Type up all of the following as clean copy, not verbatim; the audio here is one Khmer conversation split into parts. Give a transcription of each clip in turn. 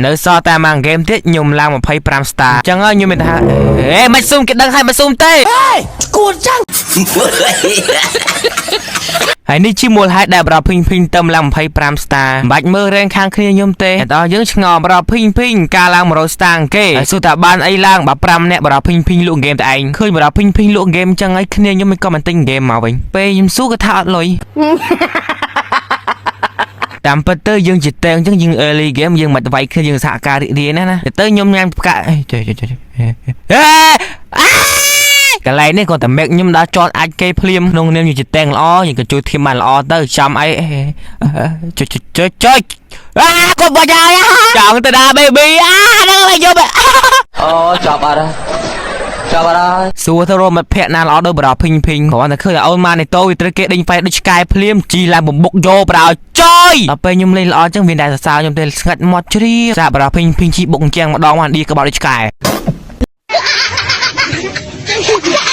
នៅសល់តែមួយហ្គេមទៀតខ្ញុំឡើង25 star អញ្ចឹងហើយខ្ញុំមានថាអេមិនស៊ុំគេដឹងហើយមិនស៊ុំទេ គួរចឹង ហើយនេះជាមូលហេតុដែលបរោភីងភីងទៅឡើង25 star មិនបាច់មើលរែងខាងគ្នាខ្ញុំទេតែដល់យើងឆ្ងល់បរោភីងភីងការឡើង100 star គេហើយសួរថាបានអីឡើងបើ5នាក់បរោភីងភីងលក់ហ្គេមតែឯងឃើញបរោភីងភីងលក់ហ្គេមចឹងហើយគ្នាខ្ញុំមិនក៏មិនទិញហ្គេមមកវិញពេលខ្ញុំសួរក៏ថាអត់លុយ តាមពិតទៅយើងជាតេងអញ្ចឹងយើង early game យើងមិនវាយគ្នាយើងសហការរីករាយណាស់ណាតែទៅខ្ញុំញ៉ាំផ្កាអេចុយចុយចុយហេអាកន្លែងនេះគាត់តែមេកខ្ញុំដល់ចតអាចគេភ្លាមក្នុងនាមយើងជាតេងល្អយើងក៏ជួយ team បានល្អទៅចាំអីចុចចុចចុចអាគាត់បាច់ហើយចង់ទៅដល់ baby អាហ្នឹងហើយយក អូចប់អត់ហើយចប់អត់ហើយ សួរទៅរកមិត្តភក្តិណាល្អដូចបរោភីងភីងគ្រាន់តែឃើញអូនម៉ានេះតូវាត្រូវគេដេញហ្វៃដូចឆ្កែភ្លាមជីឡើងបំបុកយកប្រោចយដល់ពេលខ្ញុំលេងល្អចឹងវាតែសរសើរខ្ញុំទេស្ងាត់មាត់ជ្រាបសាបរោភីងភីងជីបុកអញ្ចឹងម្ដងមកឌីក្បោដូចឆ្កែ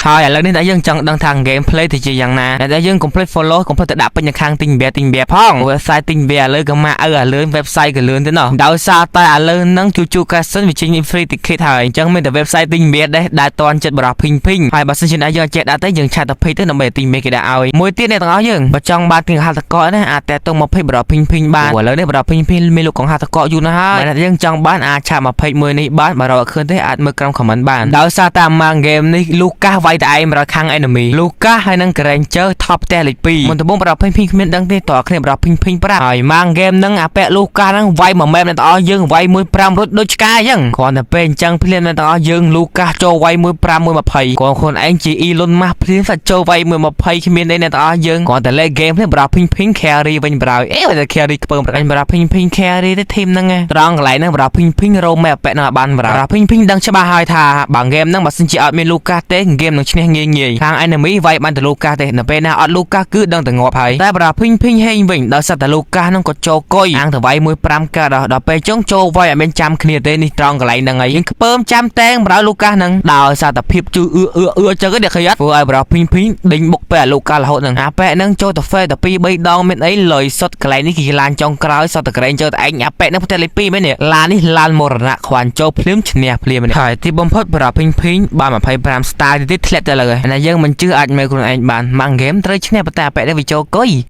ហើយឥឡូវនេះដែលយើងចង់ដឹងថា game play ទៅជាយ៉ាងណាដែលយើង complete follow complete ទៅដាក់ពេញនៅខាងទិញបៀទិញបៀផង website ទិញបៀឥឡូវក៏មកឪឥឡូវ website ក៏លឿនទៅណោះដោយសារតែឥឡូវហ្នឹងជូជូ Kaisen វាចេញ free ticket ហើយអញ្ចឹងមានតែ website ទិញបៀដែរដែលតន់ចិត្តបរោះភីងភីងហើយបើសិនជាអ្នកយើងចេះដាក់ទៅយើង chat ទៅ page ទៅដើម្បីទិញបៀគេដាក់ឲ្យមួយទៀតអ្នកទាំងអស់យើងបើចង់បានទិញហត្ថកណាអាចតាក់ទងមក page បរោះភីងភីងបានឥឡូវនេះបរោះភីងភីងមានលក់កងហត្ថកយូរណាស់ហើយបើអ្នកយើងចង់បានអាច chat មក page មួយនេះបានបើរកអត់ឃើញទេអាចមើលក្រោម comment បានដោយសារតែមក game នេះលូកាសវាយតែឯងមកខាង enemy លូកាសហើយនឹង Granger top ផ្ទះលេខ2មុនដំបូងបរោះភីងភីងគ្មានដឹងទេតើគ្នាបរោះភីងភីងប្រាប់ហើយមក game ហ្នឹងអាពាក់លូកាសហ្នឹងវាយមួយម៉ែបអ្នកទាំងអស់យើងវាយមួយ5រត់ដូចឆ្កែអញ្ចឹងគ្រាន់តែពេលអញ្ចឹងភ្លាមអ្នកទាំងអស់យើងលូកាសចូលវាយមួយ5មួយ20គ្រាន់ខ្លួនឯងជា Elon Musk ភ្លាមសាច់ចូលវាយមួយ20គ្មានអីអ្នកទាំងអស់យើងគ្រាន់តែលេង game ភ្លាមបរោះភីងភីង carry វិញប្រយអេបើតែ carry ខ្ពើមប្រកាញ់បរោះភីងភីង carry ទៅ team ហ្នឹងឯងត្រង់កន្លែងហ្នឹងបរោះភីងភីងរោមអាពាក់ហ្នឹងឲ្យបានបរោះភីងភីងដឹងច្បាស់ហើយថាបើ game ហ្នឹងបើសិនជាអត់មានលូកាសទេ game នឹងឈ្នះងាយងាយខាង enemy វាយបានតែលូកាសទេនៅពេលណាអត់លូកាសគឺដឹងតែងាប់ហើយតែបរោះភីងភីងហេងវិញដោយសារតែលូកាសហ្នឹងក៏ចូលកុយអាងទៅវាយមួយ5កើតដល់ពេលចុងចូលវាយអត់មានចាំគ្នាទេនេះត្រង់កន្លែងហ្នឹងហើយយើងខ្ពើមចាំតែងបរោះលូកាសហ្នឹងដោយសារតែភាពជឿអឺអឺអឺចឹងឯងឃើញអត់ធ្វើឲ្យបរោះភីងភីងដេញបុកពេលអាលូកាសរហូតហ្នឹងអាប៉ែហ្នឹងចូលទៅហ្វេទៅ2 3ដងមានអីលុយសុតកន្លែងនេះគេឡានចុងក្រោយសុតតែក្រែងចូលតែឯងអាប៉ែហ្នឹងផ្ទះលេខ2មែននេះឡាននេះឡានមរណៈខ្វាន់ចូលភ្លាមឈ្នះភ្លាមនេះហើយទីបំផុតបរោះភីងភីងបាន25 star ទៀតធ្លាក់ទៅលើហើយណាយើងមិនជឿអាចមើលខ្លួនឯងបានម៉ាំងហ្គេមត្រូវឈ្នះប៉ុន្តែអាប៉ែនេះវាចូលកុយ